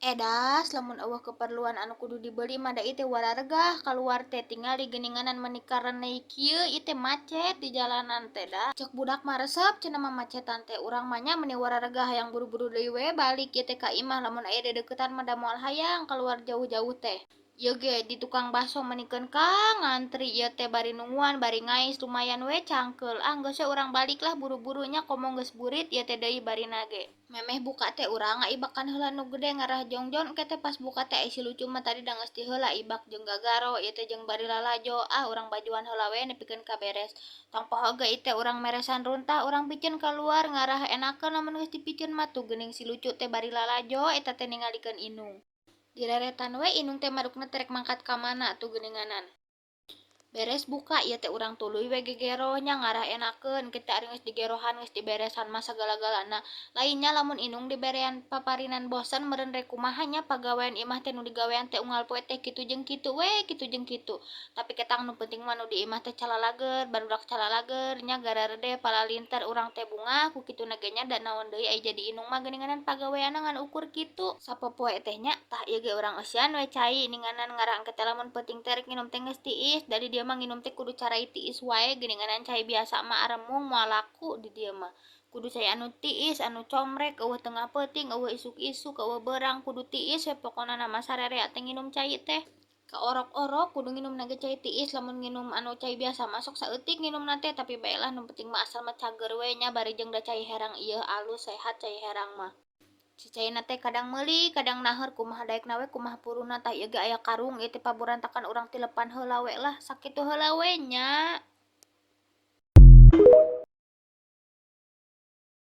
Edas lamun eueuh keperluan anu kudu dibeli mah da ieu teh wararegah kaluar teh tingali geuninganan meuni karenei kieu ieu teh macet di jalanan teh da. Ceuk budak mah resep cenah mah macetan teh urang mah nya meuni wararegah hayang buru-buru deui we balik ieu teh ka imah lamun aya dedeukeutan mah da moal hayang kaluar jauh-jauh teh. Ieu ge di tukang baso meuni kang ngantri ieu teh bari nungguan bari ngais lumayan we cangkeul. Ah geus we urang balik lah buru-buru nya komo geus burit ieu teh deui barina ge. Memeh buka teh urang ngaibakan heula nu gede ngarah jongjon engke teh pas buka teh ai si lucu mah tadi da geus ti heula ibak jeung gagaro ieu teh jeung bari lalajo. Ah urang bajuan heula we nepikeun ka beres. Tong poho ge ieu teh urang meresan runtah urang piceun kaluar ngarah enakeun lamun geus dipiceun mah tuh geuning si lucu teh bari lalajo eta teh ningalikeun inung. Direretan we inung teh marukna teh rek mangkat ka mana tuh geuninganan. Beres buka ieu teh urang tuluy we gegeroh nya ngarah enakeun engke teh ari geus digerohan geus diberesan mah sagala-galana. Lain nya lamun inung diberean paparinan bosen meureun rek kumaha nya pagawean imah teh nu digawean teh unggal poe teh kitu jeung kitu we kitu jeung kitu. Tapi ketang nu penting mah nu di imah teh calalager barudak calalager nya gararede palalinter urang teh bungah ku kituna ge nya da naon deui ai jadi inung mah geuninganan pagaweanna ngan ukur kitu. Sapopoe teh nya tah ieu ge urang eusian we cai ninganan ngarah engke teh lamun peuting teh rek nginum teh geus tiis da di dieu mah nginum teh kudu carai tiis wae geuninganan cai biasa mah aremung moal laku di dieu mah. Kudu cai anu tiis anu comrek eueuh tengah peuting eueuh isuk-isuk eueuh beurang kudu tiis we pokona mah sarerea teh nginum cai teh. Kaorok-orok kudu nginumna ge cai tiis lamun nginum anu cai biasa mah sok saeutik nginumna teh tapi bae lah nu penting mah asal mah cager we nya bari jeung da cai herang ieu alus sehat cai herang mah. Si caina teh kadang meuli kadang naheur kumaha daekna we kumaha puruna tah ieu ge aya karung ieu teh paburantakan urang tilepan heula we lah sakitu heula we nya.